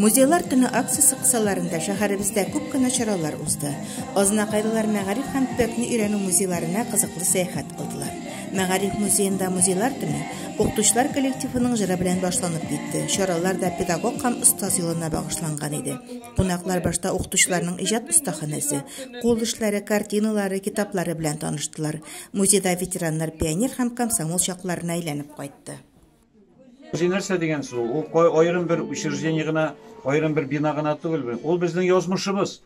Музейлар төне акциясе кысаларында шәһәребездә күп кенә чаралар узды. Азнакайлылар мәгариф һәм төбәкне өйрәнү музейларына кызыклы сәяхәт кылдылар. Мәгариф музеенда Музейлар төне укытучылар коллективының җыры белән башланып китте. Чаралар да педагог һәм остаз елына багышланган иде. Кунаклар башта укытучыларның иҗат остаханәсе, кул эшләре, картиналары, китаплары белән таныштылар. Музейда ветераннар пионер һәм комсомол чакларына әйләнеп кайтты. Музей нәрсә дигән сүз ул? Ул аерым бер учреждение гына, аерым бер бина гына түгел. Ул безнең язмышыбыз.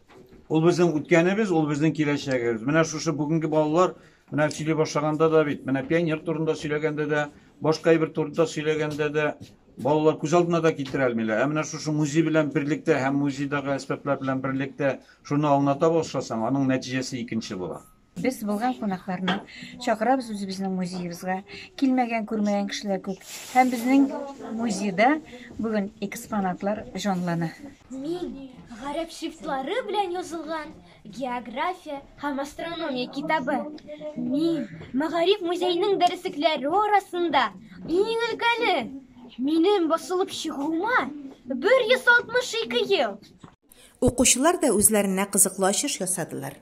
Ул безнең үткәнебез, ул безнең киләчәгебез. Менә шушы бүгенге балалар менә сөйли башлаганда да бит, менә пионер турында сөйләгәндә дә, башка әйбер турында сөйләгәндә дә балалар күз алдына да китерә алмыйлар. Ә менә шушы музей белән берлектә һәм музейдагы әсбаплар белән берлектә шуны аңлата башласаң, аның нәтиҗәсе икенче була. Без булган кунакларны чакырабыз үзебезнең музеебызга. Килмәгән, күрмәгән кешеләр күп. Һәм безнең музейда бүген экспонатлар җанлана. Мин гарәп шрифтлары белән язылган география һәм астрономия китабы. Мин мәгариф музееның дәреслекләре арасында иң өлкәне. Минем басылып чыгуыма 162 ел. Укучылар да үзләренә кызыклы ачыш ясадылар.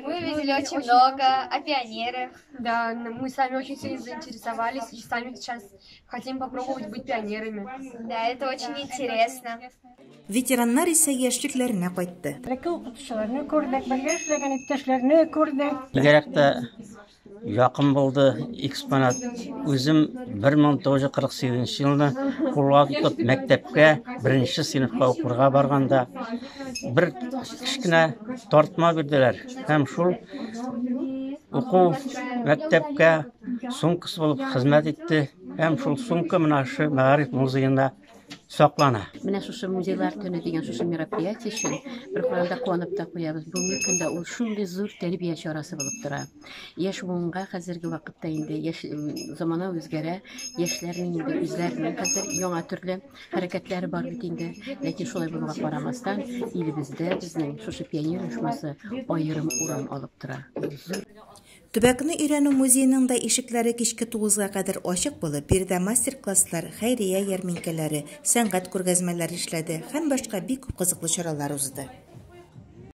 Мы увидели очень много о пионерах. Да, мы сами очень сильно заинтересовались и сами сейчас хотим попробовать быть пионерами. Да, это очень интересно. Ветераннар исә яшьлекләренә кайтты. Элекке укытучыларны күрдек, бергә эшләгән иптәшләрне күрдек. Бигрәк тә якын булды экспонат. Үзем 1948 елны кулга тотып мәктәпкә беренче сыйныфка укырга барганда бер кечкенә тартма бирделәр. Һәм шул уку мәктәпкә сумкасы булып хезмәт итте. Һәм шул сумка менә шушы мәгариф музеенда саклана. Менә шушы Музейлар төне дигән шушы мероприятие өчен бер караганда куанып та куябыз. Бүгенге көндә ул шундый зур тәрбия чарасы булып тора. Яшь буынга хәзерге вакытта инде яшь замана үзгәрә, яшьләрнең инде үзләренең хәзер яңа төрле хәрәкәтләре бар бит инде. Ләкин шулай булуга карамастан, илебездә безнең шушы пионер оешмасы аерым урын алып тора. Ул зур. Төбәкне өйрәнү музееның да ишекләре кичке тугызга кадәр ачык булып, биредә мастер-класслар, хәйрия ярминкәләре, сәнгать күргәзмәләре эшләде һәм башка бик күп кызыклы чаралар узды.